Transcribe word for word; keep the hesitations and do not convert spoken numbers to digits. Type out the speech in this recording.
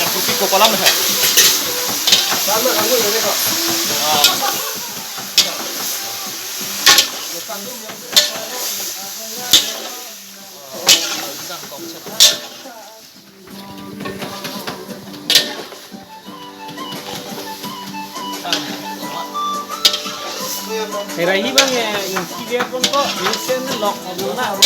Yang kopi ko kolam hai. Herahi bang ya, yung T V pon ko, yung sen lock, yung na.